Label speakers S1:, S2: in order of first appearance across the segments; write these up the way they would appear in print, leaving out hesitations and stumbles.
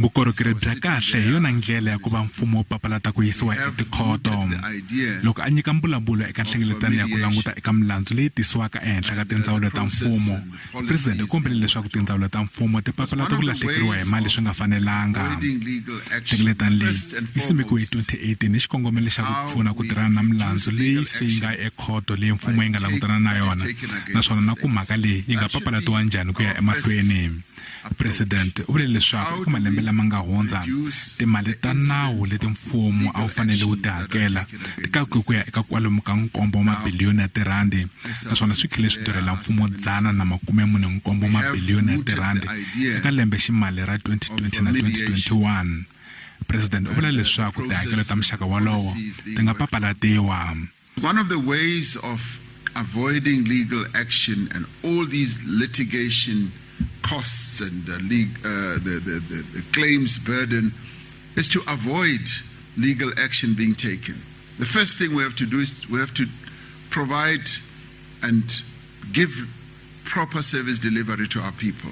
S1: Vukorhokeri bya kahle hi yona ndlela ya ku va mfumo wu papalata ku yisiwa etikhoto. Loko a nyika mbulavulo eka nhlengeletano ya ku languta eka milandzu leyi tisiwaka ehenhla ka tindzawulo ta mfumo, Presidente u kombele leswaku tindzawulo ta mfumo ti papalata ku lahlekeriwa hi mali swi nga fanelanga. Nhlengeletano leyi yi simekiwe hi 2018 hi xikongomelo xa ku pfuna ku tirhana na milandzu leyi se yi nga ekhoto leyi mfumo yi nga langutana na yona naswona na ku mhaka leyi yi nga papalatiwa njhani ku ya emahlweni. President u vule leswaku eka malembe lama nga hundza, timali ta nawu leti mfumo a wu fanele wu ti hakela ti tlakuke ku ya eka kwalomu ka nkombo wa mabiliyoni ya tirhandi naswona swi tlhele swi durhela mfumo 147 wa mabiliyoni ya tirhandi eka lembe ximali ra 2020 na 2021. President u vula leswaku tihakelo ta muxaka wolowo ti nga papalatiwa.
S2: One of the ways of avoiding legal action and all these litigation costs and the, the, the, the, the claims burden is to avoid legal action being taken. The first thing we have to do is we have to provide and give proper service delivery to our people.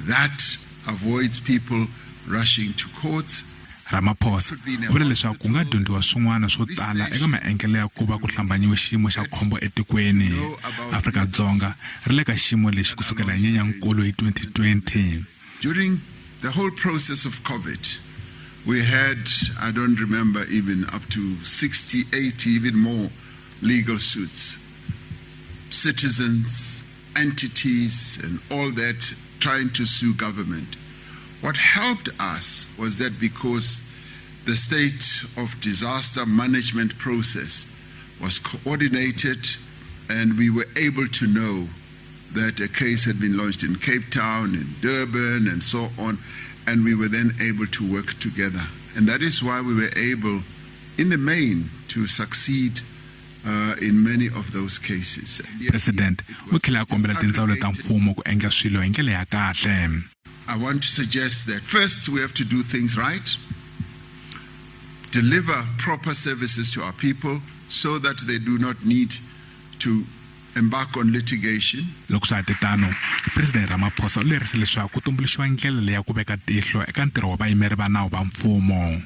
S2: That avoids people rushing to courts.
S1: Ramaphosa u vule leswaku ku nga dyondziwa swin'wana swo tala eka maendlelo ya ku va ku hlambanyiwe xiyimo xa khombo etikweni. Afrika-Dzonga ri le ka xiyimo lexi ku sukela hi Nyenyankulu hi 2020.
S2: During the whole process of COVID, we had, I don't remember even up to 60, 80, even more legal suits. Citizens, entities, and all that trying to sue government. What helped us was that because the state of disaster management process was coordinated and we were able to know that a case had been launched in Cape Town, in Durban, and so on, and we were then able to work together. And that is why we were able, in the main, to succeed in many of those cases.
S1: President u tlhela a kombela tindzawulo ta mfumo ku endla swilo hi ndlela ya kahle.
S2: I want to suggest that first we have to do things right, deliver proper services to our people so that they do not need to embark on litigation.
S1: Loko swa ha te tano, President Ramaphosa u lerise leswaku ku tumbuluxiwa ndlela leya ku veka tihlo eka ntirho wa vayimeri va nawu va mfumo.